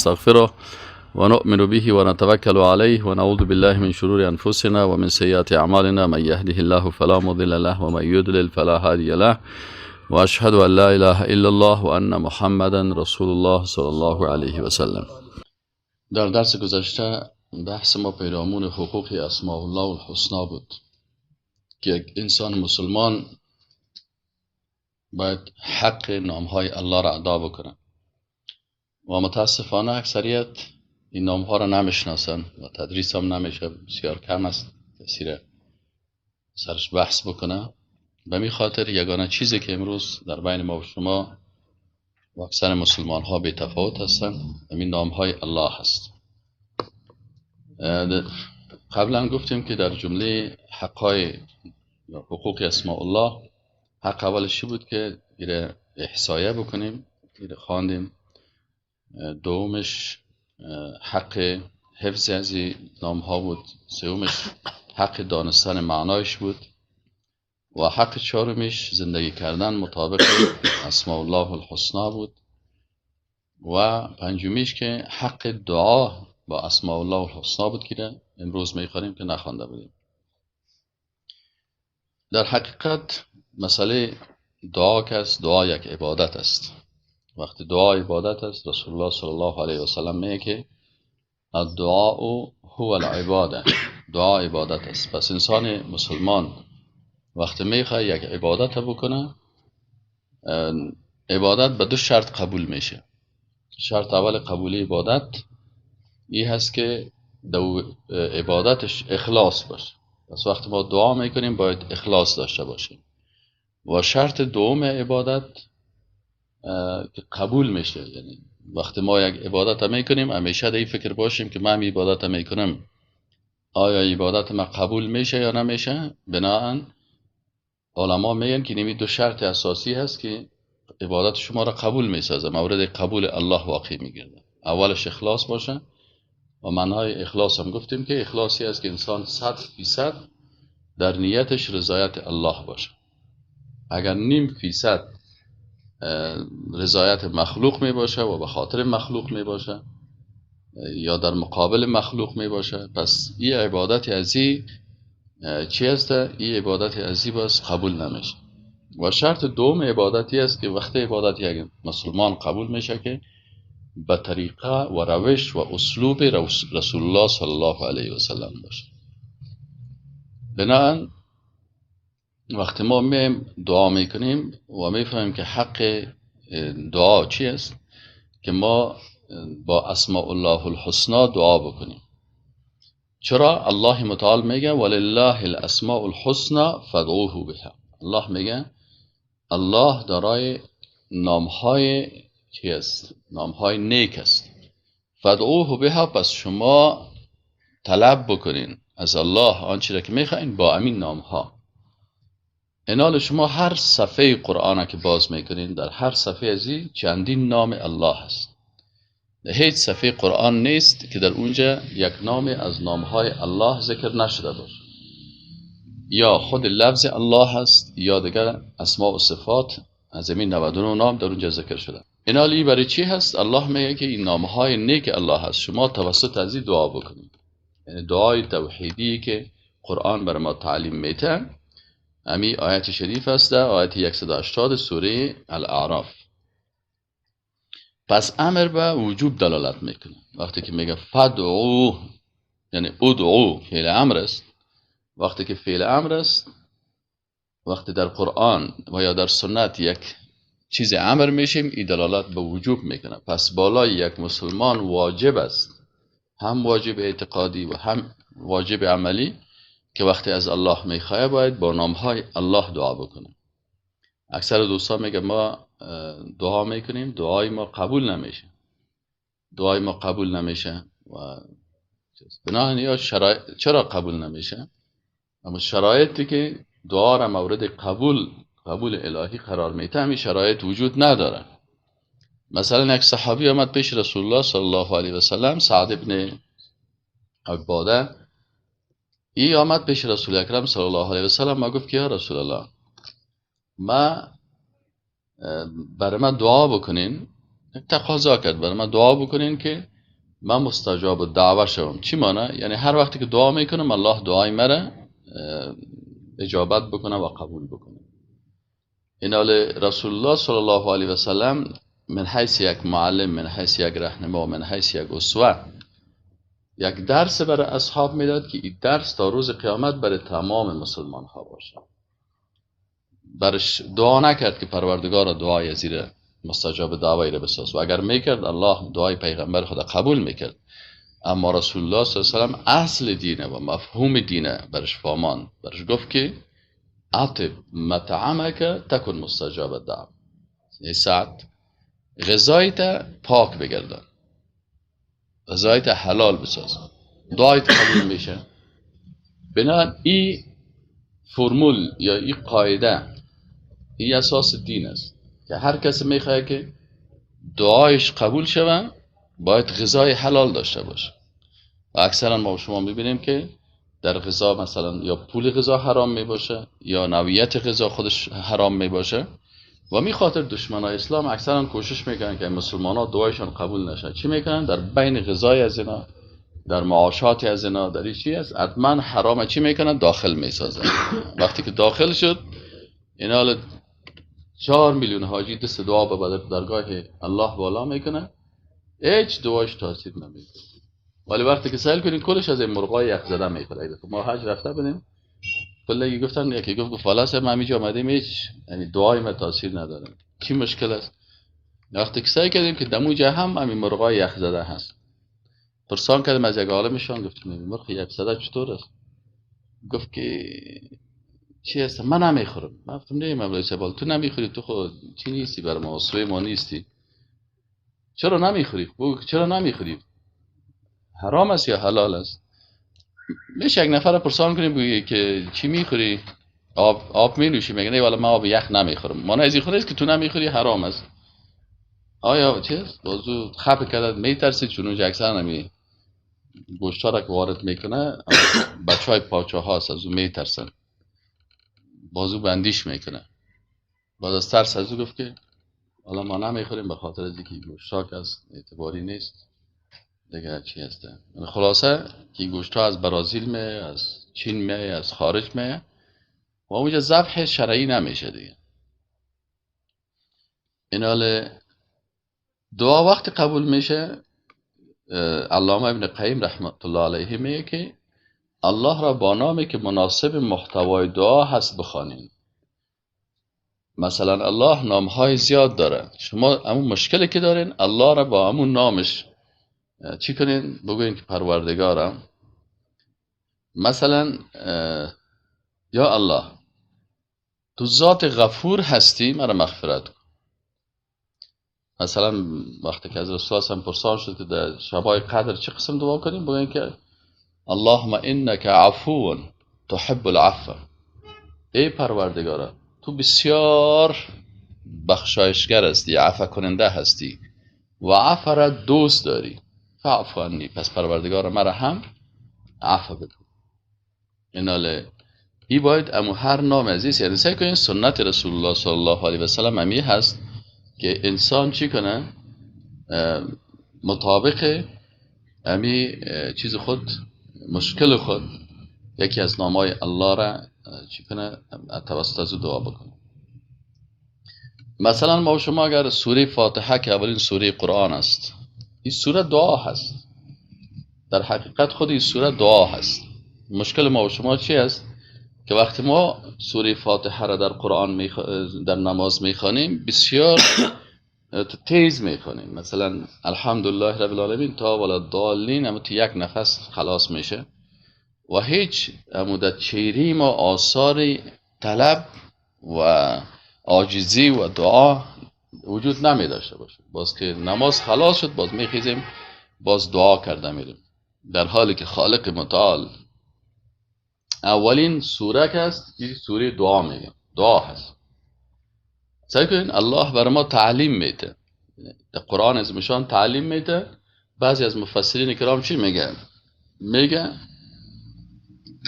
ونستغفره ونؤمن به ونتوكل عليه ونعوذ بالله من شرور أنفسنا ومن سيئات أعمالنا، من يهده الله فلا مضل له ومن يضلل فلا هادي له، وأشهد أن لا إله إلا الله وأن محمدا رسول الله صلى الله عليه وسلم. در درس گذشته بحث ما پیرامون حقوق اسماء الله الحسنا بود که یک انسان مسلمان باید حق نامهای الله را ادا بکنه و متاسفانه اکثریت این نامها را نمیشناسن و تدریس هم نمیشه، بسیار کم است کسی را سرش بحث بکنه. به می خاطر یگانه چیزی که امروز در بین ما و شما و اکثر مسلمان ها بی تفاوت هستند، همین نام های الله هست. قبلا گفتیم که در جمله حقای حقوق اسماء الله حق اولش بود که ایره احصایه بکنیم، ایره خواندیم. دومش حق حفظ از نام ها بود، سومش حق دانستن معنایش بود و حق چهارمش زندگی کردن مطابق اسماء الله الحسنا بود و پنجمیش که حق دعا با اسماء الله الحسنا بود که امروز میخوانیم که نخوانده بودیم. در حقیقت مسئله دعا که است، دعا یک عبادت است. وقتی دعا عبادت است، رسول الله صلی الله علیه و سلم میگه که الدعاء هو العباده، دعا عبادت است. پس انسان مسلمان وقتی میخواد یک عبادت بکنه، عبادت به دو شرط قبول میشه. شرط اول قبولی عبادت این هست که دو عبادتش اخلاص باشه. پس وقتی ما دعا میکنیم باید اخلاص داشته باشیم. و شرط دوم عبادت که قبول میشه، یعنی وقتی ما یک عبادت میکنیم همیشه در این فکر باشیم که من عبادت میکنم، آیا عبادت ما قبول میشه یا نمیشه. بناهن علما میگن که نمی دو شرط اساسی هست که عبادت شما را قبول میسازه، مورد قبول الله واقع میگرده. اولش اخلاص باشه و معنای اخلاص هم گفتیم که اخلاصی است که انسان 100% در نیتش رضایت الله باشه. اگر 0.5% رضایت مخلوق می باشه و به خاطر مخلوق می باشه یا در مقابل مخلوق می باشه، پس این عبادت ازی چی است؟ این عبادت ازی باز قبول نمیشه. و شرط دوم عبادتی است که وقتی عبادت یک مسلمان قبول میشه که به طریقه و روش و اسلوب رسول الله صلی الله علیه و سلم باشه. بنابراین وقتی ما میم دعا میکنیم و میفهمیم که حق دعا چی است، که ما با اسماء الله الحسنا دعا بکنیم. چرا؟ الله متعال میگه ولله الاسماء الحسنا فادعوه بها. الله میگه الله دارای نامهای چی است؟ نامهای نیک است. فادعوه بها، پس شما طلب بکنین از الله آنچه را که میخواین با امین نامها. اینال شما هر صفحه قرآن که باز میکنین، در هر صفحه ازی چندین نام الله هست. هیچ صفحه قرآن نیست که در اونجا یک نام از نامهای الله ذکر نشده باشه. یا خود لفظ الله هست یا دیگر اسماء و صفات از این 99 نام در اونجا ذکر شده. اینالی برای چی هست؟ الله میگه که این نامهای نیک الله هست، شما توسط از این دعا بکنید. یعنی دعای توحیدی که قرآن بر ما تعلیم میده، امی آیت شریف است، آیت 180 سوره الاعراف. پس امر به وجوب دلالت میکنه. وقتی که میگه فدعو، یعنی ادعو فعل امر است. وقتی که فعل امر است، وقتی در قرآن و یا در سنت یک چیز امر میشیم، این دلالت به وجوب میکنه. پس بالای یک مسلمان واجب است، هم واجب اعتقادی و هم واجب عملی، که وقتی از الله میخواه باید با نامهای الله دعا بکنه. اکثر دوستان میگه ما دعا میکنیم، دعای ما قبول نمیشه، دعای ما قبول نمیشه. و بنابراین یا شرایط چرا قبول نمیشه؟ اما شرایطی که دعا را مورد قبول الهی قرار میده، همین شرایط وجود نداره. مثلا یک صحابی آمد پیش رسول الله صلی الله علیه و سلم، سعد ابن عباده، ای آمد پیش رسول اکرم صلی الله علیه و سلم و گفت که یا رسول الله، ما برای من دعا بکنین، تقاضا کرد برای من دعا بکنین که من مستجاب دعوه شوم. چی معنی؟ یعنی هر وقتی که دعا میکنم الله دعای مرا اجابت بکنه و قبول بکنه. این حال رسول الله صلی الله علیه و سلم من حیث یک معلم، من حیث یک رهنما، من حیث یک اسوه، یک درس برای اصحاب میداد که این درس تا روز قیامت برای تمام مسلمان ها باشه. برش دعا نکرد که پروردگار دعای زیر مستجاب دعوی را بساز، و اگر میکرد الله دعای پیغمبر خدا قبول میکرد. اما رسول الله صلی الله علیه و سلم اصل دینه و مفهوم دینه برش فامان، برش گفت که اطب مطعمک تکن مستجاب دعوه. یعنی ساعت غذایت پاک بگردان، غذایت حلال بساز، دعایت قبول میشه. بنابراین این فرمول یا این قاعده، این اساس دین است که هر کسی میخواد که دعایش قبول شوه باید غذای حلال داشته باشه. و اکثرا ما شما میبینیم که در غذا مثلا یا پول غذا حرام میباشه یا نوعیت غذا خودش حرام میباشه، و می خاطر دشمنای اسلام اکثرا کوشش میکنن که مسلمان ها دعایشان قبول نشه. چی میکنن؟ در بین غذای از اینا، در معاشات از اینا، در چی است حتما حرام چی میکنن؟ داخل میسازن. وقتی که داخل شد اینا 4 میلیون حاجی دست دعا به درگاه الله بالا میکنه، هیچ دعایش تاثیر نمیکنه. ولی وقتی که سیل کنین کلش از این مرغای یخ زده میخوره. ما حج رفته بودیم، کلی گفتن، یکی گفت خلاص ما همینجا آمدیم هیچ یعنی دعای ما تاثیر نداره. چی مشکل است؟ وقتی که سعی کردیم که دموجه هم همین مرغای یخ زده هست، پرسان کردیم از یک عالمشان، گفتیم مرغ یخ زده چطور است؟ گفت که چی هست؟ من نمیخورم. من گفتم نه مولوی صاحب تو نمیخوری، تو خود چی نیستی، برای ما اسوه ما نیستی، چرا نمیخوری؟ چرا نمیخوری؟ حرام است یا حلال است؟ میشه یک نفر پرسان کنیم بگه که چی میخوری؟ آب می نوشی؟ میگه نه والا من آب یخ نمیخورم. معنی از این خود است که تو نمیخوری حرام است. آیا چیز بازو خپ کرد میترسید، چون اونجا اکثر نمی گوشت را که وارد میکنه بچه های پاچه هاست، از او میترسن، بازو بندیش میکنه. باز از ترس از او گفت که حالا ما نمیخوریم به خاطر از اینکه گوشت ها که از اعتباری نیست دیگه چی هسته. خلاصه که گوشت ها از برازیل می، از چین می، از خارج می و اونجا ذبح شرعی نمیشه دیگه. این حال دعا وقت قبول میشه. علامه ابن قیم رحمت الله علیه میگه که الله را با نامی که مناسب محتوای دعا هست بخوانین. مثلا الله نامهای زیاد داره، شما همون مشکلی که دارین الله را با همون نامش چی کنین؟ بگوین که پروردگارم، مثلا یا الله تو ذات غفور هستی، مرا مغفرت کن. مثلا وقتی که از رسول الله پرسان شد که در شبای قدر چه قسم دعا کنیم، بگوین که اللهم انک عفو تحب العفو، ای پروردگارا تو بسیار بخشایشگر هستی، عفو کننده هستی و عفو را دوست داری، فاعف عنی، پس پروردگار مرا هم عفو بکن. ایناله ای باید امو هر نام عزیز، یعنی سعی کنین سنت رسول الله صلی الله علیه و سلم امی هست که انسان چی کنه؟ مطابق امی چیز خود، مشکل خود، یکی از نامای الله را چی کنه؟ توسط از دعا بکنه. مثلا ما و شما اگر سوره فاتحه که اولین سوره قرآن است، این سوره دعا هست، در حقیقت خود این سوره دعا هست. مشکل ما و شما چی است؟ که وقتی ما سوره فاتحه را در قرآن در نماز میخوانیم بسیار تیز میخوانیم، مثلا الحمدلله رب العالمین تا ولا الضالین، اما تو یک نفس خلاص میشه و هیچ در چهره ما آثار طلب و عاجزی و دعا وجود نمی داشته باشه. باز که نماز خلاص شد باز میخیزیم باز دعا کرده میریم، در حالی که خالق متعال اولین سوره که هست این سوره دعا میگه، دعا هست. سعی کنین الله برای ما تعلیم میده، در قرآن از مشان تعلیم میده. بعضی از مفسرین کرام چی میگن؟ میگه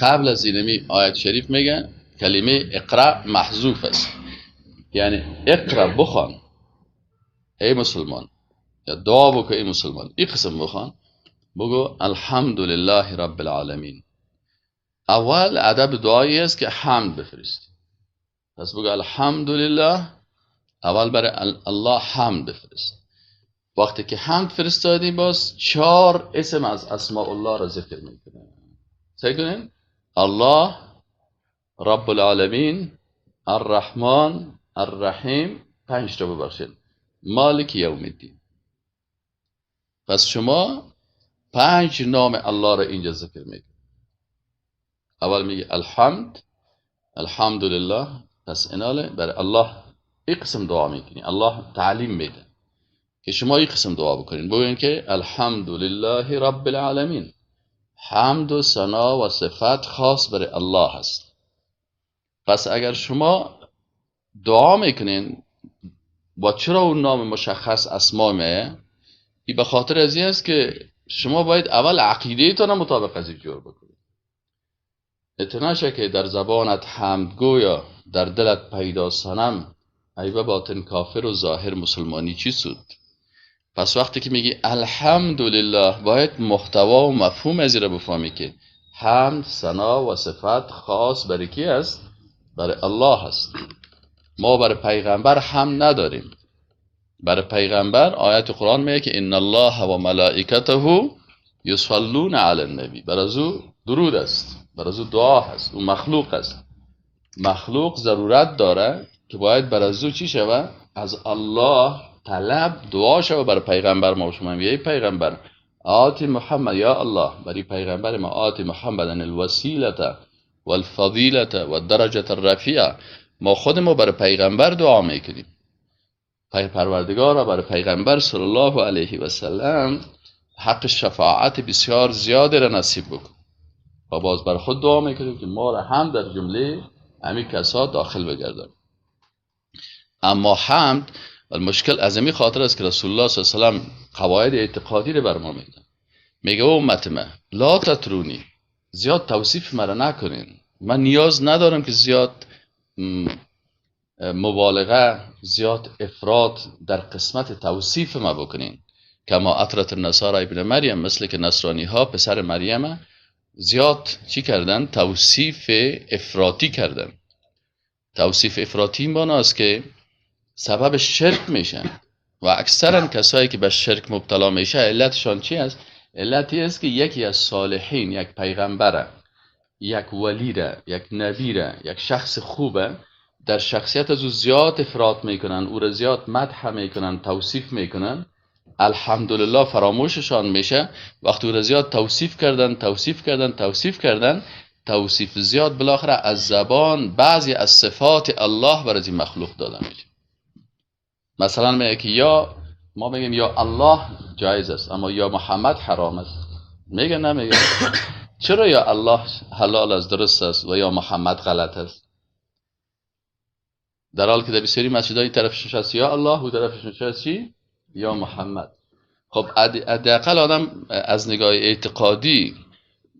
قبل از اینمی آیت شریف میگه کلمه اقرأ محذوف است، یعنی اقرأ بخوان ای مسلمان، یا دعا بکن ای مسلمان، این قسم بخوان. بگو الحمدلله رب العالمین. اول ادب دعایی است که حمد بفرستی. پس بگو الحمدلله، اول برای الله حمد بفرست. وقتی که حمد فرستادی باز 4 اسم از اسماء الله را ذکر میکنه. سعی کنین الله، رب العالمین، الرحمن، الرحیم، 5 تا ببخشید، مالک یوم الدین. پس شما 5 نام الله را اینجا ذکر میکنید. اول میگه الحمد، الحمدلله. پس ایناله برای الله این قسم دعا میکنی. الله تعلیم میده که شما این قسم دعا بکنین، بگوین که الحمدلله رب العالمین. حمد و ثنا و صفت خاص برای الله هست. پس اگر شما دعا میکنین با چرا اون نام مشخص اسما میه، این به خاطر از این است که شما باید اول عقیده تان مطابق از این جور بکنید. اتناشه که در زبانت حمد گویا در دلت پیدا صنم، ای به باطن کافر و ظاهر مسلمانی چی سود؟ پس وقتی که میگی الحمدلله باید محتوا و مفهوم از این را بفهمی که حمد، ثنا و صفت خاص برای کی است؟ برای الله است. ما برای پیغمبر هم نداریم. برای پیغمبر آیت قرآن میگه که ان الله و ملائکته یصلون علی النبی. برای او درود است، برای او دعا هست، او مخلوق است. مخلوق ضرورت داره که باید برای او چی شوه؟ از الله طلب دعا شوه. برای پیغمبر ما شما میگه ای پیغمبر آتی محمد، یا الله برای پیغمبر ما آتی محمد الوسیله والفضیله والدرجه الرفیعه. ما خود ما برای پیغمبر دعا میکنیم. پروردگار را برای پیغمبر صلی الله علیه و سلم حق شفاعت بسیار زیاد را نصیب بکن و باز بر خود دعا میکنیم که ما را هم در جمله همین کسا داخل بگردن. اما حمد المشکل از این خاطر است که رسول الله صلی الله علیه و سلم قواعد اعتقادی را بر ما میده. میگه امت من لا تترونی، زیاد توصیف مرا نکنین. من نیاز ندارم که زیاد مبالغه، زیاد افراط در قسمت توصیف ما بکنین. کما اطرت النصارى ابن مریم، مثل که نصرانی ها پسر مریم زیاد چی کردن؟ توصیف افراطی کردن. توصیف افراطی این است که سبب شرک میشن و اکثرا کسایی که به شرک مبتلا میشه علتشان چی است؟ علتی است که یکی از صالحین، یک پیغمبره، یک ولی را، یک نبی را، یک شخص خوبه، در شخصیت از او زیاد افراط میکنن، او را زیاد مدح میکنن، توصیف میکنن. الحمدلله فراموششان میشه. وقتی او را زیاد توصیف کردن، توصیف کردن، توصیف کردن، توصیف زیاد بالاخره از زبان بعضی از صفات الله برای این مخلوق داده میشه. مثلا میگه که یا ما میگیم یا الله جایز است اما یا محمد حرام است. میگه نمیگه؟ چرا یا الله حلال است، درست است و یا محمد غلط است؟ در حال که در بسیاری مسجدهای طرفش نشست یا الله و طرفش نشست چی؟ یا محمد. خب حداقل آدم از نگاه اعتقادی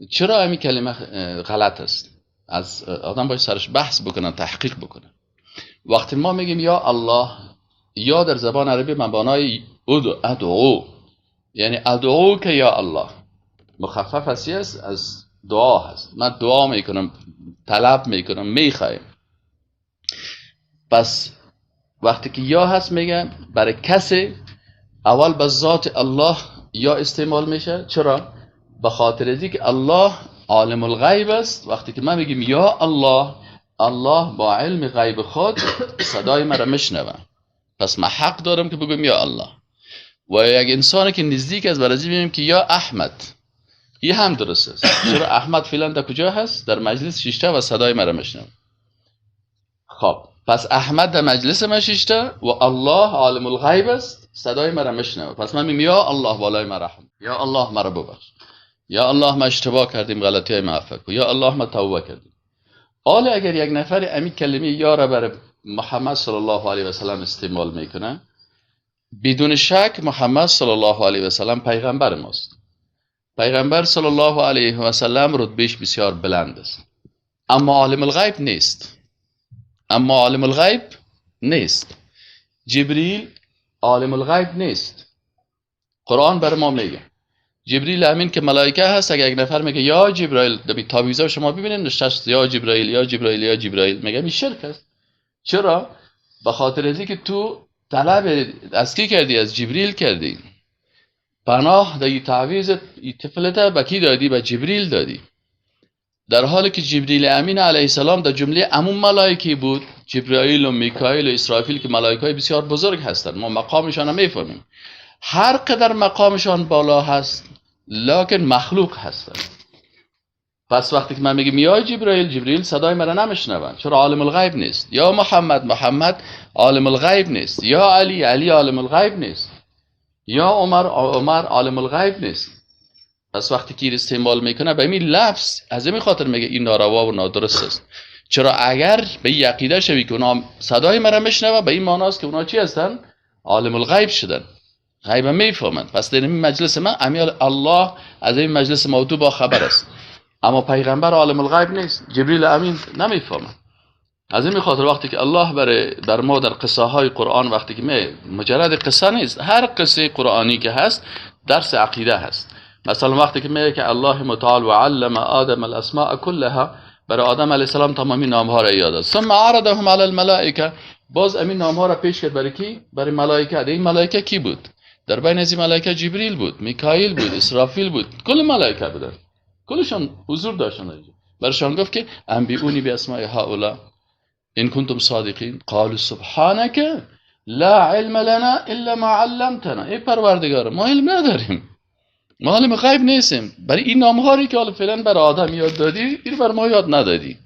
چرا همین کلمه غلط است؟ از آدم باید سرش بحث بکنه، تحقیق بکنه. وقتی ما میگیم یا الله، یا در زبان عربی مبنای ادعو، یعنی ادعو که یا الله، مخفف هستی است از دعا هست. من دعا میکنم، طلب میکنم، میخوایم. پس وقتی که یا هست میگه برای کسی اول به ذات الله یا استعمال میشه. چرا؟ به خاطر از اینکه الله عالم الغیب است. وقتی که من میگیم یا الله، الله با علم غیب خود صدای مرا میشنوه. پس من حق دارم که بگم یا الله. و یک انسانی که نزدیک است برای بگیم که یا احمد، این هم درست است. چرا احمد فعلا در کجا هست؟ در مجلس شیشته و صدای مرا میشنوه. خب پس احمد در مجلس ما شیشته و الله عالم الغیب است، صدای مرا میشنوه. پس من میگم یا الله بالای من رحم، یا الله مرا ببخش، یا الله ما اشتباه کردیم، غلطی های ما عفو کن، یا الله ما توبه کردیم. حالا اگر یک نفر امی کلمه یا را برای محمد صلی الله علیه و سلم استعمال میکنه، بدون شک محمد صلی الله علیه و سلم پیغمبر ماست. پیغمبر صلی الله علیه و سلم رتبهش بسیار بلند است، اما عالم الغیب نیست. اما عالم الغیب نیست. جبریل عالم الغیب نیست. قرآن بر ما میگه جبریل امین که ملائکه هست، اگه یک نفر میگه یا جبرائیل، در تعویذا شما ببینید نوشته یا جبرائیل یا جبرائیل یا جبرائیل، میگه این شرک است. چرا؟ به خاطر از اینکه تو طلب از کی کردی؟ از جبریل کردی. پناه در این تعویذ طفلت به کی دادی؟ به جبریل دادی. در حالی که جبریل امین علیه السلام در جمله عموم ملائکی بود، جبرائیل و میکائیل و اسرافیل که ملائکه بسیار بزرگ هستند، ما مقامشان هم میفهمیم، هر قدر مقامشان بالا هست لکن مخلوق هستند. پس وقتی که من میگم یا جبرائیل، جبرائیل صدای مرا نمیشنوند، چرا؟ عالم الغیب نیست. یا محمد، محمد عالم الغیب نیست. یا علی، علی عالم الغیب نیست. یا عمر، عمر عالم الغیب نیست. پس وقتی که استعمال میکنه به این لفظ، از این خاطر میگه این ناروا و نادرست است. چرا؟ اگر به این عقیده شوی که اونا صدای مرا میشنوه، به این معناست که اونا چی هستن؟ عالم الغیب شدن، غیب میفهمند. پس در این مجلس ما امیال الله از این مجلس موضوع با خبر است، اما پیغمبر عالم الغیب نیست، جبریل امین نمیفهمه. از این خاطر وقتی که الله بر ما در قصه های قرآن، وقتی که مجرد قصه نیست، هر قصه قرآنی که هست درس عقیده هست. مثلا وقتی که میگه که الله متعال و علم آدم الاسماء كلها، برای آدم علیه السلام تمامی نام ها را یاد داد. ثم عرضهم علی الملائکه، باز امین نام ها را پیش کرد برای کی؟ برای ملائکه. این ملائکه کی بود؟ در بین از این ملائکه جبریل بود، میکائیل بود، اسرافیل بود، کل ملائکه بودن، کلشان حضور داشتن. برشان گفت که انبئونی باسماء هؤلاء ان کنتم صادقین، قالوا سبحانك لا علم لنا الا ما علمتنا. ای پروردگار، ما علم نداریم، ما عالم غیب نیستیم، برای این نامهایی که حالا فعلا بر آدم یاد دادی، این بر ما یاد ندادی.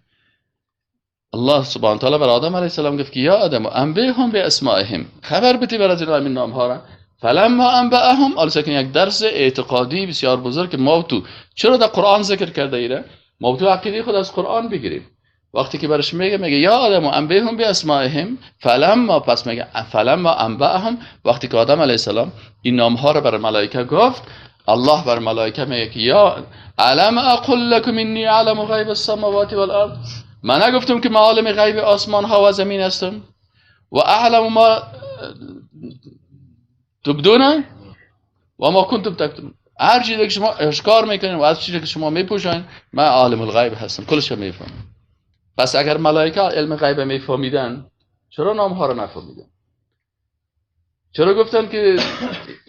الله سبحانه تعالی بر آدم علیه السلام گفت که یا آدم انبئهم باسمائهم، خبر بده بر از این نامها را. فلما انبأهم، حالا سکن یک درس اعتقادی بسیار بزرگ که ما تو چرا در قرآن ذکر کرده ایره، ما تو عقیده خود از قرآن بگیریم. وقتی که برش میگه یا آدم انبئهم باسمائهم، فلما، پس میگه فلما انبأهم، وقتی که آدم علیه السلام این نامها را بر ملائکه گفت، الله بر ملائکه میگه که یا الم اقل لكم انی اعلم غیب السماوات والارض، من نگفتم که من عالم غیب آسمان ها و زمین هستم، و اعلم ما تبدون و ما کنتم تکتمون، هر چیزی که شما اشکار میکنین و هر چیزی که شما میپوشین، من عالم الغیب هستم، کلش رو میفهمم. پس اگر ملائکه علم غیب میفهمیدن، چرا نام ها رو نفهمیدن؟ چرا گفتن که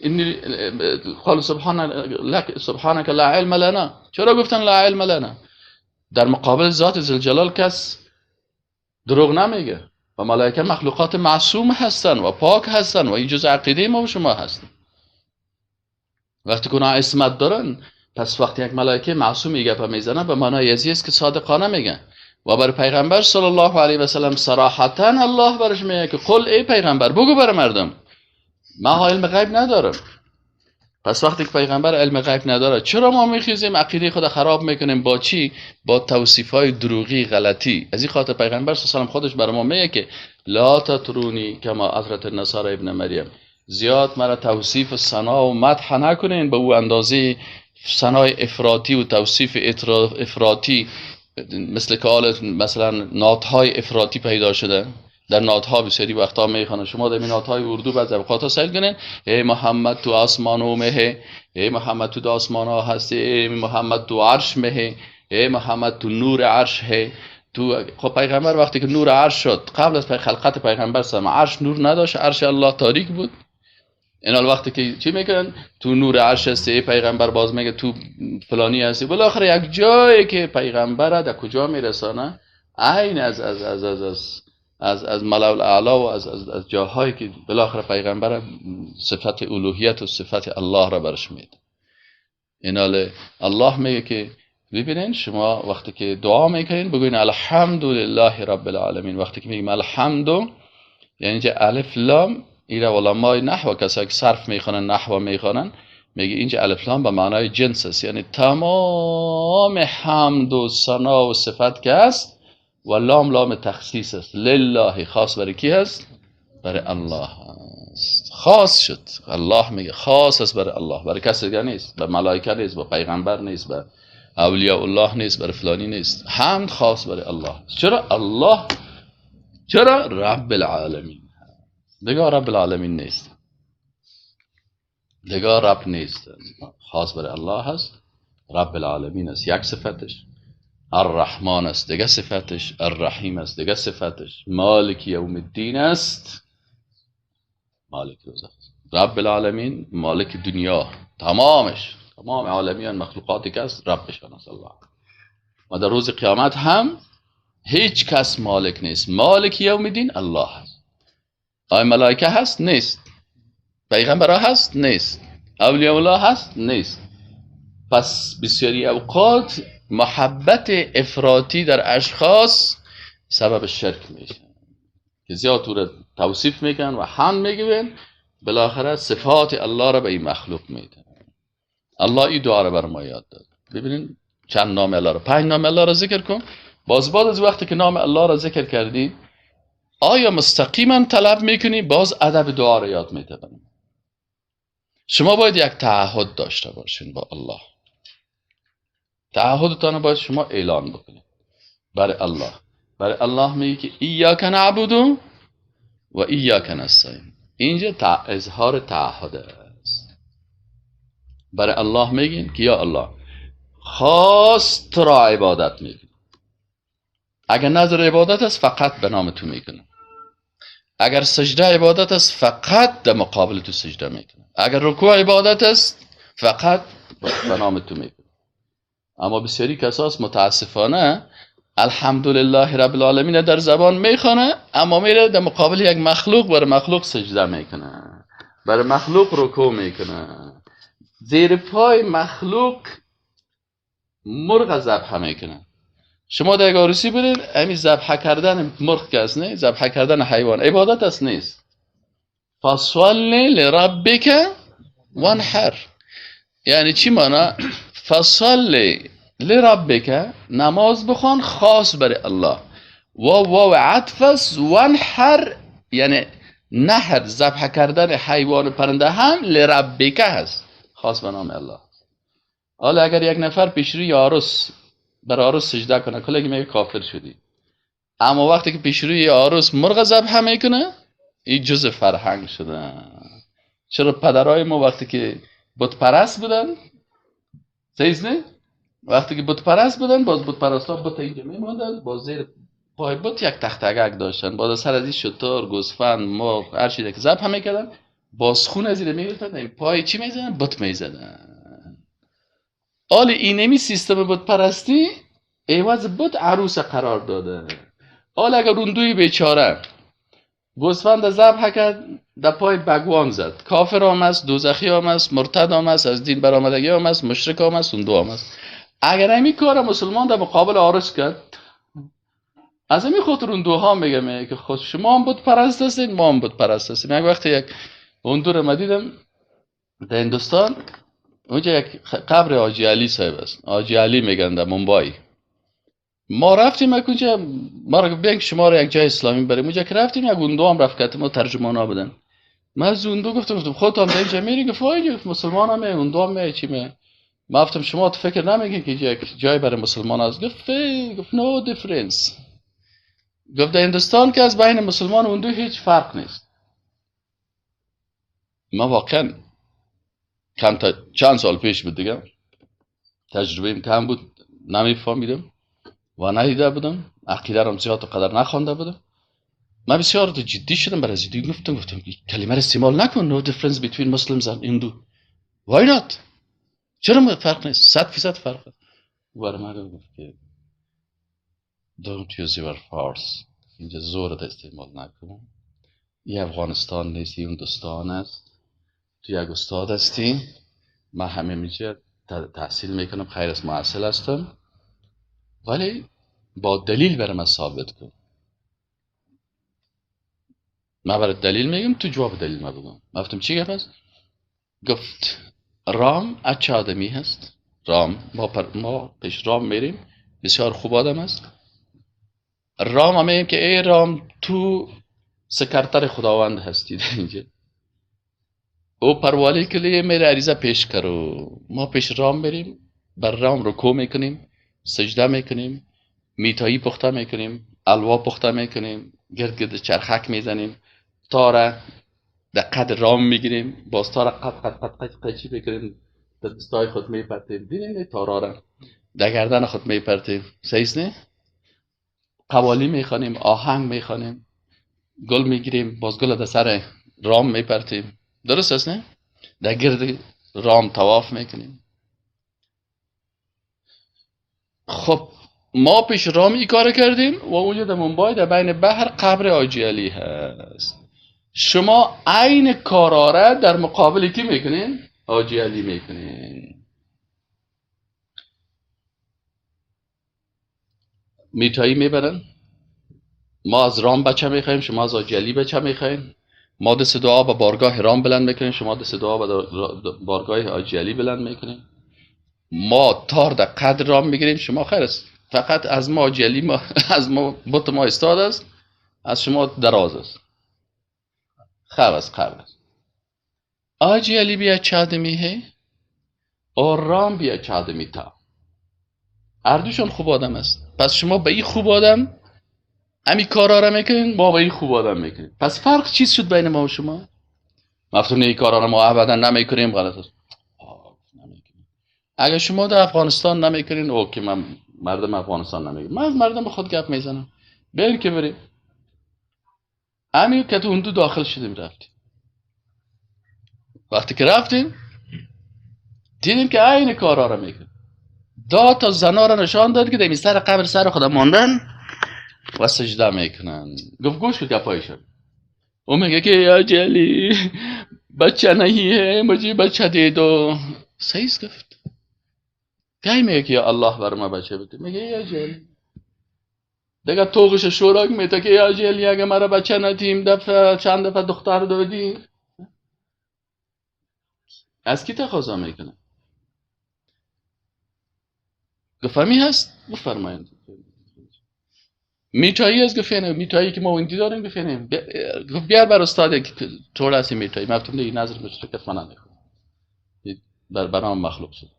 انی قال سبحانك لا علم لنا؟ چرا گفتن لا علم لنا؟ در مقابل ذات ذوالجلال کس دروغ نمیگه و ملائکه مخلوقات معصوم هستن و پاک هستن و این جزء عقیده ما و شما هستن. وقتی که اونا عصمت دارن، پس وقتی یک ملائکه معصوم گپ میزنه، به معنای ازی است که صادقانه میگن. و بر پیغمبر صلی الله علیه و سلم صراحتا الله برش میگه که قل ای پیغمبر، بگو بر مردم من علم غیب ندارم. پس وقتی که پیغمبر علم غیب نداره، چرا ما میخیزیم عقیده خود خراب میکنیم؟ با چی؟ با توصیف های دروغی غلطی. از این خاطر پیغمبر صلی الله علیه و خودش بر ما میگه که لا تطرونی کما اطرت النصارى ابن مریم، زیاد مرا توصیف و ثنا و مدح نکنین به او اندازه ثنای افراطی و توصیف افراطی، مثل که حال مثلا نعت‌های افراطی پیدا شده. در نعت‌ها بسیاری وقتا میخوانن، شما در نعت‌های اردو بعض اوقات سیل کنین، ای محمد تو آسمان مه، ای محمد تو آسمان ها هستی، ای محمد تو عرش مه، ای محمد تو نور عرش ہے. تو خب پیغمبر وقتی که نور عرش شد، قبل از خلقت پیغمبر سلام عرش نور نداشت، عرش الله تاریک بود. این وقتی که چی میکنن؟ تو نور عرش هستی ای پیغمبر، باز میگه تو فلانی هستی. بالاخره یک جایی که پیغمبر در کجا میرسانه، عین از از از از از از از ملأ الاعلی و از از از جاهایی که بالاخره پیغمبر صفت الوهیت و صفت الله را برش میده. اینال الله میگه که ببینین شما وقتی که دعا میکنین بگوین الحمدلله رب العالمین. وقتی که میگیم الحمد، یعنی که الف لام، ایره علمای نحو کسایی که صرف میخوانن نحو میخوانن، میگه اینجا الف لام به معنای جنس است، یعنی تمام حمد و ثنا و صفت که است، و لام لام تخصیص است، لله خاص برای کی هست؟ برای الله است. خاص شد. الله میگه خاص است برای الله، برای کس دیگه نیست، برای ملائکه نیست، برای پیغمبر نیست، برای اولیاء الله نیست، برای فلانی نیست. حمد خاص برای الله. چرا الله؟ چرا رب العالمین؟ دیگه رب العالمین نیست. دیگه رب نیست، خاص برای الله هست. رب العالمین است یک صفتش، الرحمن است دیگه صفتش، الرحیم است دیگه صفتش، مالک یوم الدین است، مالک روز است. رب العالمین مالک دنیا تمامش، تمام عالمیان مخلوقاتی که است ربشان است الله. و در روز قیامت هم هیچ کس مالک نیست، مالک یوم الدین الله است. آیا ملائکه هست؟ نیست. پیغمبرها هست؟ نیست. اولیاء الله هست؟ نیست. پس بسیاری اوقات محبت افراطی در اشخاص سبب شرک میشه که زیاد او را توصیف میکنن و حمد میگوین، بالاخره صفات الله را به این مخلوق میدن. الله این دعا را بر ما یاد داد. ببینین چند نام الله را، 5 نام الله را ذکر کن. باز بعد از وقتی که نام الله را ذکر کردی، آیا مستقیما طلب میکنی؟ باز ادب دعا را یاد میده. شما باید یک تعهد داشته باشین با الله. تعهدتان باید شما اعلان بکنید برای الله. برای الله میگه که ایاک نعبد و ایاک نستعین. اینجا اظهار تعهد است. برای الله میگین که یا الله خاص تو را عبادت میکنم. اگر نظر عبادت است فقط به نام تو میکنم. اگر سجده عبادت است فقط در مقابل تو سجده میکنم. اگر رکوع عبادت است فقط به نام تو میکنم. اما بسیاری کساس متاسفانه الحمدلله رب العالمین در زبان میخوانه، اما میره در مقابل یک مخلوق بر مخلوق سجده میکنه، بر مخلوق رکوع میکنه، زیر پای مخلوق مرغ ذبح میکنه. شما در عروسی بودید، همین ذبح کردن مرغ که است نه، ذبح کردن حیوان عبادت است نیست. فصل لربک وانحر، یعنی چی مانا؟ فصل لربک، نماز بخوان خاص برای الله. واو واو عطف است، وانحر یعنی نحر، ذبح کردن حیوان پرنده هم لربک هست، خاص به نام الله. حالا اگر یک نفر پیش روی عروس بر عروس سجده کنه، کلی میگه کافر شدی. اما وقتی که پیش روی عروس مرغ ذبح میکنه، این جزء فرهنگ شده. چرا پدرای ما وقتی که بت پرست بودن، صحیح نه؟ وقتی که بت پرست بودن، باز بت پرستا بت اینجا میموندن، باز زیر پای بت یک تختگک داشتن، باز سر از این شتر، گوسفند، مرغ، هر چیزی که ذبح میکردن، باز خون از زیر میگرفتن، این پای چی میزدن؟ بت میزدن. حال اینمی سیستم بت پرستی عوض بت عروس قرار داده. حال اگر اون دوی بیچاره گوسفند ذبح کرد، در پای بگوان زد، کافر هم است، دوزخی هم است، مرتد هم است، از دین برآمدگی هم است، مشرک هم است، اون دو هم است. اگر همین کار مسلمان در مقابل عروس کرد، از همین خاطر اون دوها میگم که خود شما هم بت پرست هستین، ما هم بت پرست هستیم. یک وقت یک اون دور ما دیدم در هندوستان، اونجا یک قبر حاجی علی صاحب است، حاجی علی میگن در مومبای. ما رفتیم یک اونجا، ما را بیان که شما رو یک جای اسلامی بریم. اونجا که رفتیم یک اون دو هم رفت که ما ترجمان ها بودن. من از اون دو گفتم خودت هم اینجا میری؟ گفت وای، گفت مسلمان هم اون دو هم چی می. ما گفتم شما تو فکر نمیگی که یک جای برای مسلمان است؟ گفت no difference. گفت در هندوستان که از بین مسلمان و اون دو هیچ فرق نیست. ما واقعا کم تا چند سال پیش بود دیگه، تجربه کم بود، نمیفهمیدم و ندیده بودم، عقیده رو زیاد و قدر نخوانده بودم. من بسیار جدی شدم برای جدی گفتم کلمه رو استعمال نکن، no difference between Muslims and Hindu. Why not؟ چرا فرق نیست؟ 100% فرق. برای من گفت که don't use your force، اینجا زور استعمال نکن، این افغانستان نیست، این هندوستان است، تو یک استاد هستی، من همه میشه تحصیل میکنم، خیر از محصل هستم، ولی با دلیل برای من ثابت کن. من برای دلیل میگم، تو جواب دلیل ما بگم. من گفتم چی گفت است؟ گفت رام اچه آدمی هست، رام ما پیش رام میریم، بسیار خوب آدم است. رام هم میگیم که ای رام تو سکرتر خداوند هستی در اینجا، او پروالی که میره عریضه پیش کرو. ما پیش رام میریم، بر رام رکوع میکنیم، سجده میکنیم، میتایی پخته میکنیم، الوا پخته میکنیم، گرد گرد چرخک میزنیم، تاره در قد رام میگیریم، باز تارا قد قد قد قد قیچی میکنیم، در دستای خود میپرتیم، دیدین تارا را در گردن خود میپرتیم، صحیح نه؟ قوالی میخوانیم، آهنگ میخوانیم، گل میگیریم، باز گل در سر رام میپرتیم، درست است نه؟ در گرد رام طواف میکنیم. خب ما پیش رام این کار کردیم و اونجا در مومبای در بین بحر قبر حاجی علی هست. شما عین کاراره در مقابل کی میکنین؟ حاجی علی میکنین. میتایی میبرن، ما از رام بچه میخوایم، شما از حاجی علی بچه میخواین. ما دست دعا به بارگاه رام بلند میکنیم، شما دست دعا به بارگاه حاجی علی بلند میکنیم. ما تار در قدر رام میگیریم، شما خیر است، فقط از ما حاجی علی ما از ما بت ما استاد است، از شما دراز است. خب است، قبل است. حاجی علی بھی اچھا آدمی ہے اور رام بھی اچھا آدمی تھا، هر دوشون خوب آدم است. پس شما به این خوب آدم امی کارا را میکنین، ما به این خوب آدم میکنیم. پس فرق چیز شد بین ما و شما؟ مفتون این کارا را ما ابدا نمیکنیم، غلط است. اگه شما در افغانستان نمیکنین، اوکی، من مردم افغانستان نمیگم، من از مردم خود گپ میزنم. بریم که بریم. همین که تو اون دو داخل شدیم رفتیم. وقتی که رفتیم دیدیم که عین کارا را میکنه. دا تا زنا را نشان داد که در سر قبر سر خدا ماندن و سجده میکنن. گفت گوش که گپایشون. او میگه که یا جلی بچه نهیه، مجھے بچه ده دو. صحیح گفت. کی میگه که یا الله بر ما بچه بده؟ میگه یا جلی. دیگه توغش شوراک میته که یا جلی اگه مرا بچه ندیم دفعه چند دفعه دختر دادی. از کی تقاضا میکنه؟ گفت هست؟ بفرمایید. میتایی از گفت نه، میتایی که ما اونجا داریم گفت نه. گفت بیار بر استاد یک تھوڑا سی میتایی. من گفتم دیگه نظر مشترکت من نمیخورم، بر برام مخلوق شد.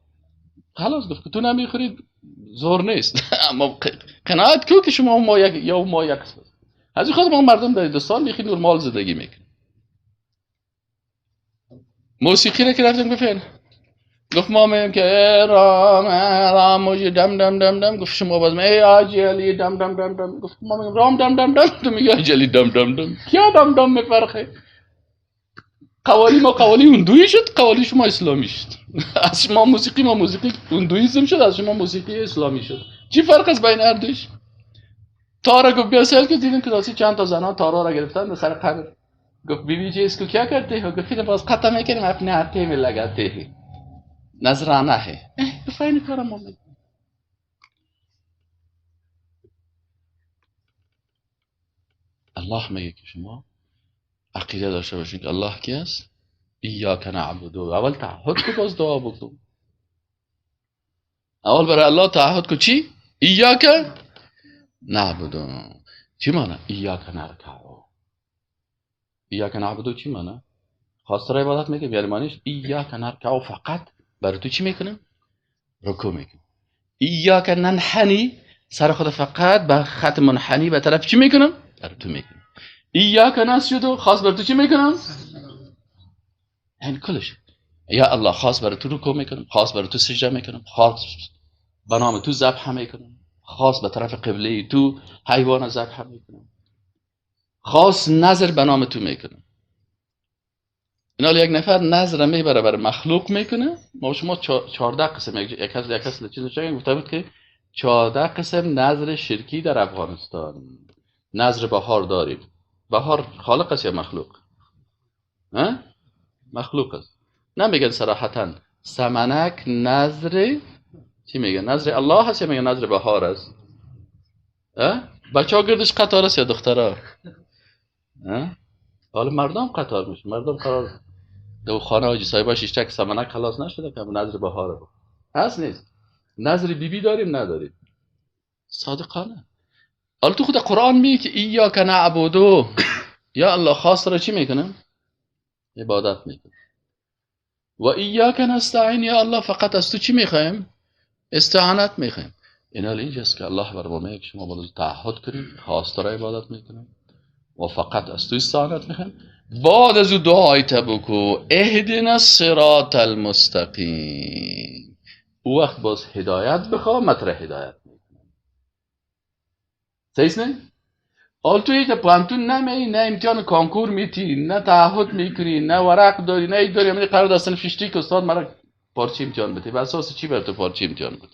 خلاص گفت که تو نمیخوری زور نیست. اما قناعت کو که شما ما یک یا ما یک است. از خود ما مردم در هندوستان بیخی نرمال زندگی میکنه. موسیقی را که رفتیم گفت گفت ما میگیم که ای رام رام موجی دم دم دم دم. گفت شما باز ای حاجی علی دم دم دم دم. گفت ما میگیم رام دم دم دم، تو میگی حاجی علی دم دم دم. کیا دم دم میفرخه؟ قوالی ما قوالی هندویی شد، قوالی شما اسلامی شد. از شما موسیقی ما موسیقی هندویزم شد، از شما موسیقی اسلامی شد. چی فرق است بین هر دوش؟ تارا گفت بیا سیل که دیدیم که داسی چند تا زنان تارا را گرفتن به سر قبر. گفت بیبی جی اس کو کیا کرتے ہو؟ گفت باز قطع میکنیم اپنے ہاتھ میں لگاتے ہیں، نذرانہ ہے. گفت این کارا ما میکنیم. الله میگه که شما عقیده داشته باشین که الله کی است؟ ایاک نعبد. اول تعهد کو، باز دعا بکن. اول برای الله تعهد کو چی؟ ایاک نعبد. چی معنی؟ ایاک نرکع. ایاک نعبد چی معنی؟ خاص را عبادت میکنیم، یعنی معنیش ایاک نرکع، فقط برای تو چی میکنیم؟ رکوع میکنیم. ایاک ننحنی، سر خود فقط به خط منحنی به طرف چی میکنم؟ برای تو میکنم. ایاک نسجد، خاص بر تو چی میکنم؟ یعنی کلش یا الله خاص برای تو رکوع میکنم، خاص برای تو سجده میکنم، خاص به نام تو ذبح میکنم، خاص به طرف قبله تو حیوان ذبح میکنم، خاص نظر به نام تو میکنم. اینا یک نفر نظر میبره بر مخلوق میکنه. ما شما 14 قسم یک از چیز چه گفته بود که 14 قسم نظر شرکی در افغانستان. نظر بهار داریم. بهار خالق است یا مخلوق؟ ها؟ مخلوق است. نمیگن صراحتا سمنک نظر چی میگن؟ نظر الله است یا میگن نظر بهار است؟ ها؟ بچه‌ها گردش قطار است یا دخترها؟ ها؟ حالا مردم قطار میشه. مردم قرار دو خانه حاجی صاحباش اشتک سمنک خلاص نشده که نظر بهار بود. هست نیست؟ نظر بیبی داریم نداریم؟ صادقانه. حالا تو خود قرآن میگه که ایاک نعبدو، یا الله خاص را چی میکنم؟ عبادت میکنم. و ایاک نستعین، یا الله فقط از تو چی میخوایم؟ استعانت میخوایم. اینا اینجاست که الله بر ما میگه شما باید تعهد کنیم، خاص را عبادت میکنم و فقط از تو استعانت میخوایم. بعد از او دعای بکو اهدنا الصراط المستقیم. او وقت باز هدایت بخواه، مطرح هدایت میکنه. صحیح نه؟ حال تو یک پوهنتون نمی، نه امتحان کانکور میتی، نه تعهد میکنی، نه ورق داری، نه ای داری. همین قرار دستن فشتی که استاد مرا پارچه امتحان بده. به اساس چی بر تو پارچه امتحان بده؟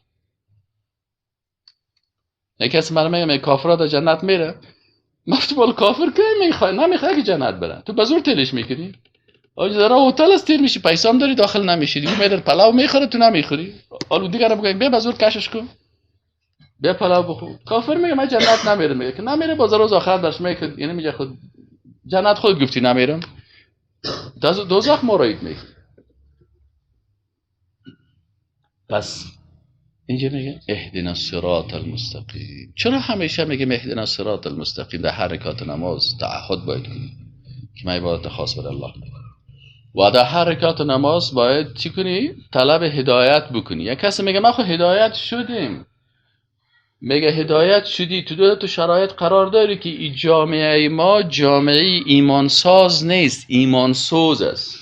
یک کسی مرا میگه کافرها در جنت میره. مفت بال کافر که میخوای نمیخوای که جنت بره، تو به زور تلش میکنی. آجا داره هتل است تیر میشی، پیسه هم داری داخل نمیشی، دیگه میره پلاو میخوره تو نمیخوری. حالا دیگه رو بگیم بیا به زور کشش کن، بیا پلاو بخور. کافر میگه من جنت نمیرم، میگه که نمیره، باز روز آخر درش میگه یعنی میگه خود جنت خود گفتی نمیرم، دوزخ ما رو میگه. پس اینجا میگه اهدنا الصراط المستقیم. چرا همیشه میگه اهدنا الصراط المستقیم؟ در حرکات نماز تعهد باید کنی که من عبادت خاص بر الله میکنم، و در حرکات نماز باید چی کنی؟ طلب هدایت بکنی. یک کسی میگه من خود هدایت شدیم، میگه هدایت شدی، تو دو تا شرایط قرار داری که این جامعه ما جامعه ایمانساز نیست، ایمانسوز است.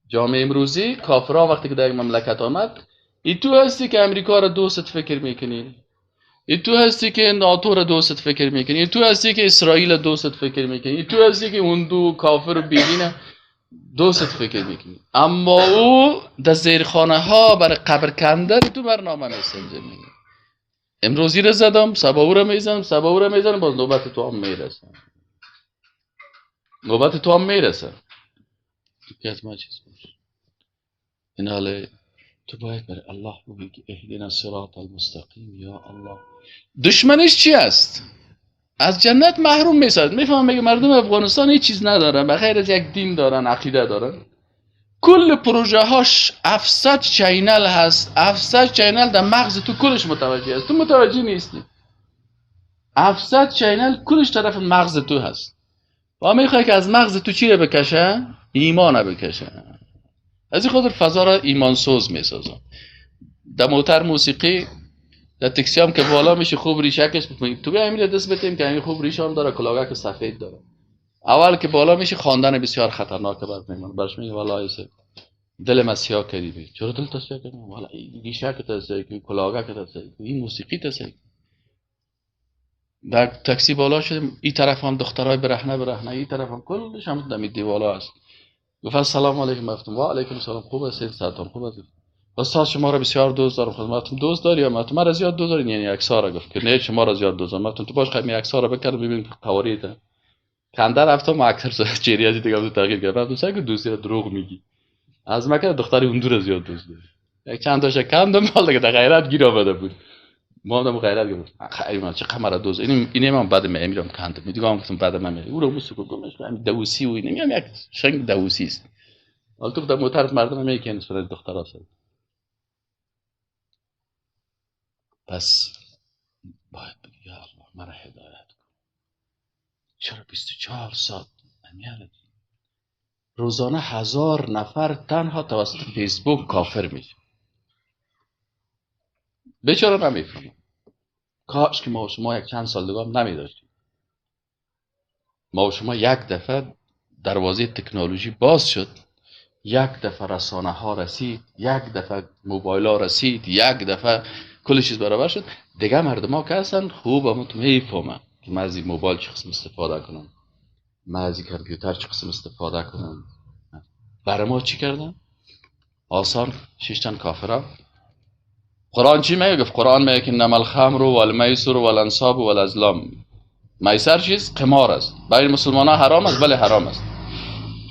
جامعه امروزی کافران وقتی که در یک مملکت آمد، ای تو هستی که امریکا را دوست فکر میکنی، ای تو هستی که ناتو را دوست فکر میکنی، ای تو هستی که اسرائیل را دوست فکر میکنی، ای تو هستی که اون دو کافر و بیدین دوست فکر میکنی، اما او در زیرخانه ها برای قبر کندن تو برنامه میسنجه. میگه امروزی را زدم، سبا او را میزنم، سبا او را میزنم، باز نوبت تو هم میرسه، نوبت تو هم میرسه. که از ما چیز باشه این حاله تو باید برای الله بگی که اهدنا الصراط المستقیم یا الله. دشمنش چی است؟ از جنت محروم میسازد. میفهمم میگه مردم افغانستان هیچ چیز ندارن بغیر از یک دین دارن، عقیده دارن. کل پروژه هاش 700 channel هست، 700 channel در مغز تو کلش متوجه است، تو متوجه نیستی. 700 channel کلش طرف مغز تو هست و میخوای که از مغز تو چی رو بکشه؟ ایمان بکشه. از این خاطر فضا را ایمان سوز میسازم. در موتر موسیقی، در تکسی هم که بالا میشه خوب ریشکش بکنیم، تو بیا امیر دست بتیم که امیر خوب ریش هم داره، کلاهک سفید داره. اول که بالا میشه خواندن بسیار خطرناکه بر میمان. برش میگه والله ایسه دل ما سیاه کردی. بی چرا دل تو سیاه کردی؟ والا ریشک تو سیاه کردی، کلاهک تو سیاه کردی، این موسیقی تو سیاه. در تاکسی بالا شدیم، این طرف هم دخترای برهنه برهنه، این طرف هم کلش هم دمی دیوالا است. گفت السلام علیکم. گفتم و علیکم السلام، خوب هستید؟ ساعتون خوب است؟ استاد شما را بسیار دوست دارم. خدمتتون دوست داری یا من را زیاد دوست داری؟ یعنی عکس‌ها را گفت که نه شما را زیاد دوست دارم. گفتم تو باش خیلی عکس‌ها را بکن ببین قواریت. کنده رفتم اکثر چهره از دیگه تغییر کرد. گفتم سعی کن دوستی را دروغ میگی. از مکه دختری اون دور زیاد دوست داری. یک چند تاش کندم مال دیگه در غیرت گیر آمده بود. ما هم غیرت گرفت. خیلی من چه قمر دوست این من بعد میرم کندم. میگم گفتم بعد من میرم. او رو موسیقی گمش کنم دوسی و اینم یک شنگ دوسی است. حالا تو در موتر مردم میگن سر دخترها سر. پس باید بگی یا الله مرا هدایت کن. چرا 24 ساعت امیال روزانه 1000 نفر تنها توسط فیسبوک کافر میشه؟ بیچاره نمیفهمم. کاش که ما و شما یک چند سال دیگه هم نمیداشتیم. ما و شما یک دفعه دروازه تکنولوژی باز شد، یک دفعه رسانه ها رسید، یک دفعه موبایل ها رسید، یک دفعه کل چیز برابر شد. دیگه مردم ها که هستن خوب هم تو میفهمن که من از این موبایل چه قسم استفاده کنم، من از این کامپیوتر چه قسم استفاده کنم. برای ما چی کردن؟ آسان ششتن کافرها. قرآن چی میگه؟ گفت قرآن میگه که انما الخمر والمیسر والانصاب والازلام. میسر چیز؟ قمار است. برای مسلمان ها حرام است؟ بله حرام است.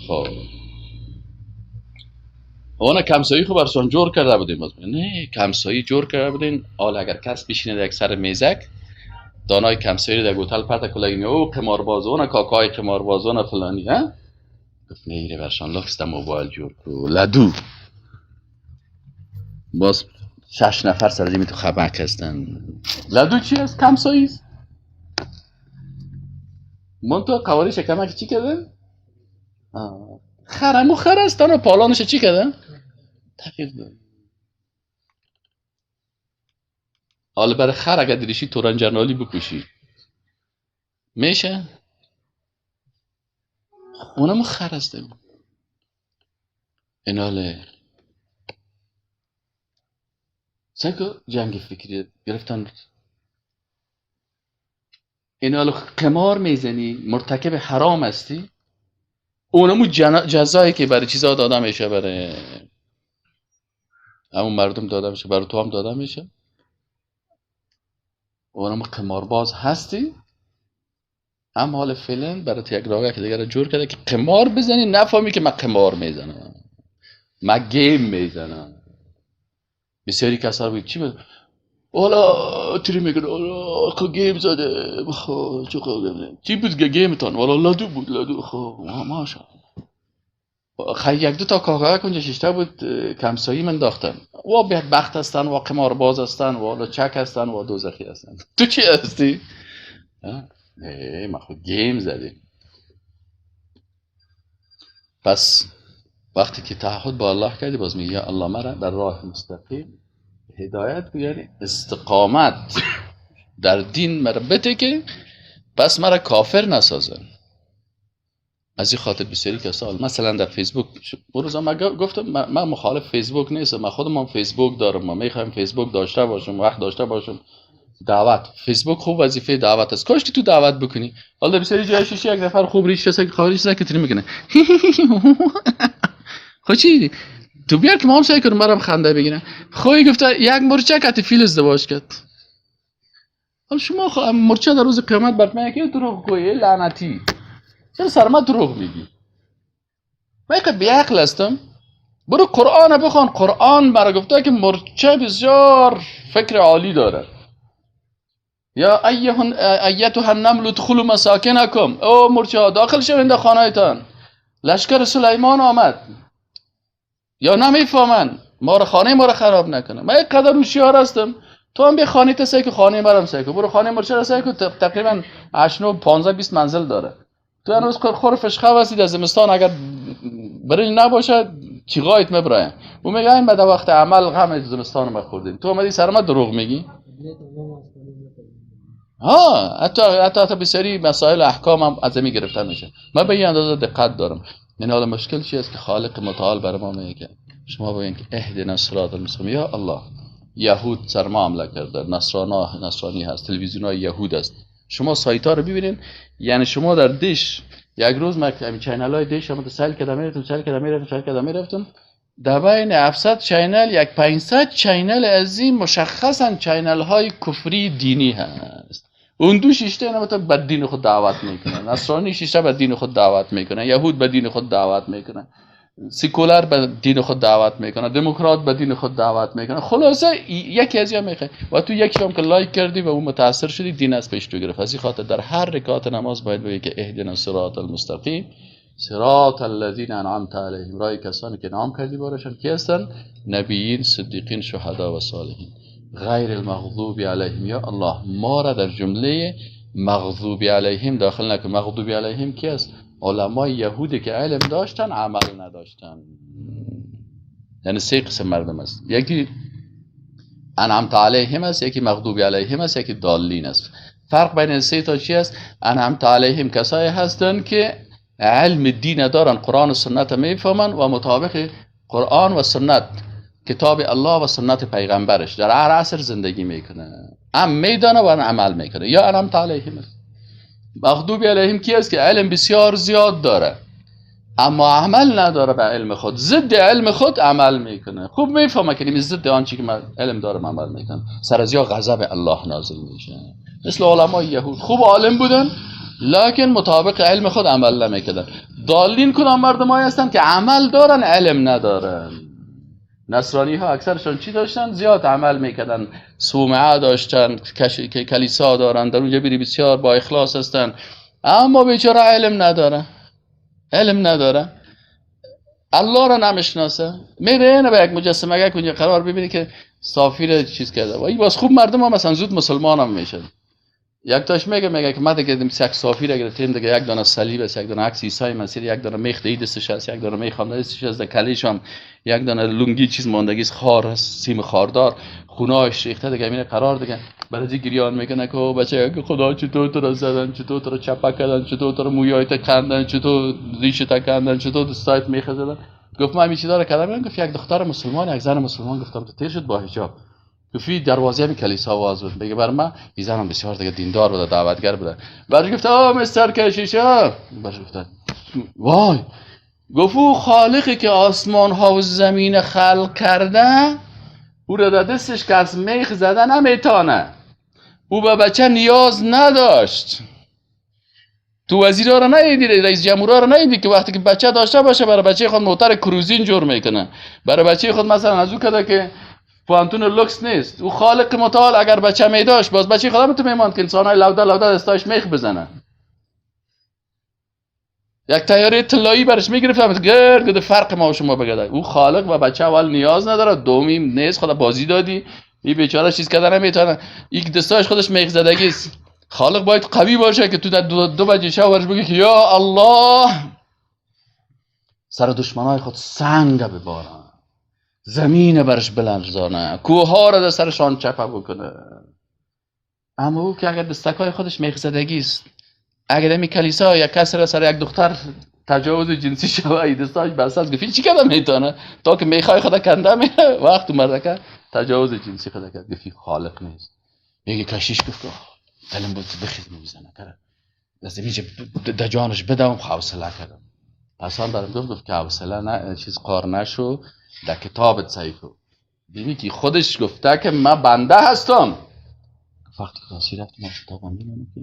خب اون کمسایی خب برشان جور کرده بودیم. باز نه کمسایی جور کرده بودیم. حالا اگر کس بشینه یک سر میزک دانای کمسایی رو در هتل پرت کلگی او قمارباز اون کاکای قمارباز اون فلانی ها، گفت نه ایره برشان لکس در موبایل جور کو لدو. باز 6 نفر سر زمین تو خبک هستن. لدو چی است؟ کمسایی است. من تو قواریش کمک چی کردن؟ خرمو خر است تنها پالانش چی کردن؟ تغییر داد. حالا برای خر اگر دریشی تورنجرنالی بپوشی میشه؟ اونم خر است. ایناله سکو جنگ فکری گرفتن. ایناله قمار میزنی، مرتکب حرام هستی، اونمو جزایی که برای چیزا داده میشه، برای همون مردم داده میشه، برای تو هم داده میشه. اونمو قمارباز هستی، هم حال فعلا برای یک راه که دیگه رو جور کرده که قمار بزنی، نفهمی که من قمار میزنم، من گیم میزنم. بسیاری کسا رو چی بود؟ والا تری میگن والا گیم زده، خب چه گیم چی بود گیمتان؟ والا لادو بود، لادو. خب ماشاءالله. خیلی یک دو تا کاکا کنجا ششته بود کمسایی من داختن، و بدبخت هستن، و قمارباز هستن، و والا چک هستن، و دوزخی هستن. تو چی هستی؟ نه ما خود گیم زدیم. پس وقتی که تعهد با الله کردی، باز میگی یا الله مرا در راه مستقیم هدایت کن، یعنی استقامت در دین مرا بده که پس مرا کافر نسازن. از این خاطر بسیاری کسا مثلا در فیسبوک، روزا من گفتم من مخالف فیسبوک نیستم، من خودم هم فیسبوک دارم، ما میخوایم فیسبوک داشته باشم، وقت داشته باشم. دعوت فیسبوک خوب وظیفه دعوت است، کاش که تو دعوت بکنی. حالا بسیاری جای شیشه یک نفر خوب ریش هست که خارج هست که تری میکنه. خب چی تو بیار که ما هم سعی کنم برام خنده بگیرم. خوی گفته یک مرچه کتی فیل ازدواج کرد. حالا شما مرچه در روز قیامت برات میگه که دروغ گویی لعنتی، چرا سر ما دروغ میگی؟ من اینقدر بی‌عقل هستم؟ برو قرآن بخوان، قرآن برای گفته که مرچه بسیار فکر عالی داره. یا ایتها النمل ادخلوا مساکنکم، او مرچه ها داخل شوین در خانه‌تان. لشکر سلیمان آمد. یا نمیفهمن ما رو، خانه ما رو خراب نکنه. من اینقدر هوشیار هستم، تو هم بیا خانه تا سعی کن، خانه مرم سعی کن، برو خانه مرچه رو سعی کن، تقریبا 8 9 15 20 منزل داره. تو هنوز خور فشخه هستی در زمستان، اگر برنج نباشه چیغایت مبرایم. او میگه این بعد وقت عمل غم زمستان ما خوردیم، تو اومدی سر ما دروغ میگی. ها حتی بسیاری مسائل احکام هم از می گرفته میشه. من به این اندازه دقت دارم. این حالا مشکل چی است که خالق متعال بر ما میگه شما ببینید که اهدنا الصراط المستقیم. یا الله، یهود سر ما حمله کرده، نصرانی هست، تلویزیون های یهود است. شما سایت ها رو ببینید، یعنی شما در دیش یک روز من channel های دیش هم سیل کردم میرفتم، سیل کردم میرفتم، سیل کردم میرفتم، در بین 700 channel یک 500 channel از این مشخصا channel های کفری دینی هست. اون دو شیشته اینا به دین خود دعوت میکنن، نصرانی شیشته به دین خود دعوت میکنن، یهود به دین خود دعوت میکنن، سیکولر به دین خود دعوت میکنه، دموکرات به دین خود دعوت میکنه. خلاصه یکی از یا میخوای و تو یکی هم که like کردی و اون متاثر شدی، دین از پیش تو گرفت. از این خاطر در هر رکعت نماز باید بگی که اهدنا الصراط المستقیم صراط الذین انعمت علیهم، راه کسانی که انعام کردی بارشان، کی هستن؟ نبیین، صدیقین، شهدا و صالحین. غیر المغضوب علیهم، یا الله ما را در جمله مغضوب علیهم داخل نکن. مغضوب علیهم کی است؟ علمای یهودی که علم داشتن عمل نداشتن. یعنی سه قسم مردم است، یکی انعمت علیهم است، یکی مغضوب علیهم است، یکی ضالین است. فرق بین سه تا چی است؟ انعمت علیهم کسایی هستند که علم دین دارن، قرآن و سنت میفهمن و مطابق قرآن و سنت، کتاب الله و سنت پیغمبرش در هر عصر زندگی میکنه، هم میدانه و هم عمل میکنه. یا انعمت علیهم است. مغضوب علیهم کی است؟ که علم بسیار زیاد داره اما عمل نداره به علم خود، ضد علم خود عمل میکنه. خوب میفهمه که ضد آنچه که من علم دارم عمل میکنم، سر از یا غضب الله نازل میشه. مثل علمای یهود خوب عالم بودن لکن مطابق علم خود عمل نمیکردن. ضالین کدام مردمایی هستن که عمل دارن علم ندارن؟ نصرانی ها اکثرشان چی داشتن؟ زیاد عمل میکردن، صومعه داشتن، کلیسا دارن، در اونجا بری بسیار با اخلاص هستن، اما بیچاره علم نداره، علم نداره، الله را نمیشناسه، میره به یک مجسمه که اونجا قرار ببینی که صافی را چیز کرده. و این باز خوب مردم هم مثلا زود مسلمان هم میشن. یک تاش میگه که ما دیگه یک صافی را گرفتیم دیگه، یک دانه صلیب است، یک دانه عکس عیسی مسیح، یک دانه میخ دی دستش است، یک دانه میخ هم دستش است، کلیش هم یک دانه لونگی چیز ماندگی است، خار است، سیم خاردار، خونه‌اش ریخته دیگه، میره قرار دیگه برای گریان میکنه که بچه که خدا چطور تو را زدن، چطور تو را چپه کردن، چطور تو را مویایت کندن، چطور ریشت کندن، چطور دستایت میخ زدن. گفت من همین چیزا را کردم. گفت یک دختر مسلمان، یک زن مسلمان، گفتم تو تیر شد با حجاب. گفت دروازه می کلیسا باز بود. میگه بر من این زنم بسیار دیگه دیندار بوده، دعوتگر بوده. برش گفت آ مستر کشیشا، برش گفت وای، گفت او خالقی که آسمان ها و زمین خلق کرده، او را در دستش که از میخ زده نمیتانه، او به بچه نیاز نداشت. تو وزیرا را ندیدی، رئیس جمهورا را ندیدی که وقتی که بچه داشته باشه برای بچه خود موتر کروزین جور میکنه، برای بچه خود مثلا از او کده که پوانتون لوکس نیست. او خالق متعال اگر بچه می داشت باز بچه خودم تو میماند که انسان های لوده لوده دستاش میخ بزنه. یک تیاره طلایی برش میگرفتم گرد گرد فرق ما و شما بگه. او خالق و بچه اول نیاز نداره، دومی نیست، خدا بازی دادی، این بیچاره چیز کردن نمیتونه، یک دستاش خودش میخ زدگی است. خالق باید قوی باشه که تو در دو بجه شب برش بگی که یا الله، سر دشمنای خود سنگ ببارن، زمین برش بلرزانه، کوه را در سرشان چپه بکنه. اما او که اگر دستکای خودش میخزدگی است، اگر دمی کلیسا یک کس را سر یک دختر تجاوز جنسی شوه، دستاش بسته است، گفت چی کردم میتونه تا که میخوای خدا کنده میره وقت مردکه تجاوز جنسی خدا کرد، گفت خالق نیست. میگه کشیش گفت دلم بود بخیز میزنه کرد از اینجا در جانش بدم، حوصله کردم. اصلا برام گفت که حوصله نه چیز قار نشو، در کتابت سعی کن. ببین که خودش گفته که من بنده هستم. وقتی کلاسی رفتم من کتابم می‌دونم که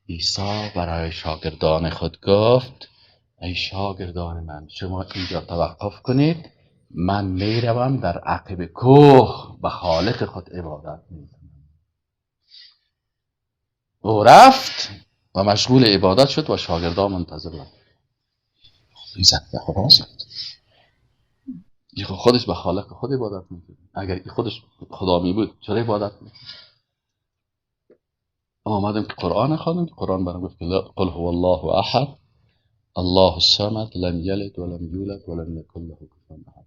عیسی برای شاگردان خود گفت ای شاگردان من، شما اینجا توقف کنید، من میروم در عقب کوه به خالق خود عبادت میکنم. او رفت و مشغول عبادت شد و شاگردان منتظر بودند. خودش به خالق خود عبادت میکرد. اگر خودش خدا می بود چرا عبادت میکرد؟ آمدم که قرآن خواندم، که قرآن برام گفت قل هو الله احد الله الصمد لم یلد ولم یولد ولم یکن له کفوا احد.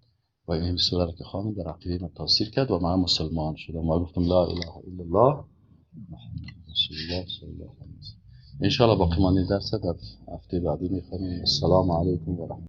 و این سوره را که خواندم در عقیده من تاثیر کرد و من مسلمان شدم و گفتم لا اله الا الله محمد رسول الله صلی الله علیه و سلم. ان شاء الله باقی مانده درس در هفته بعدی میخوانیم. السلام علیکم و رحمت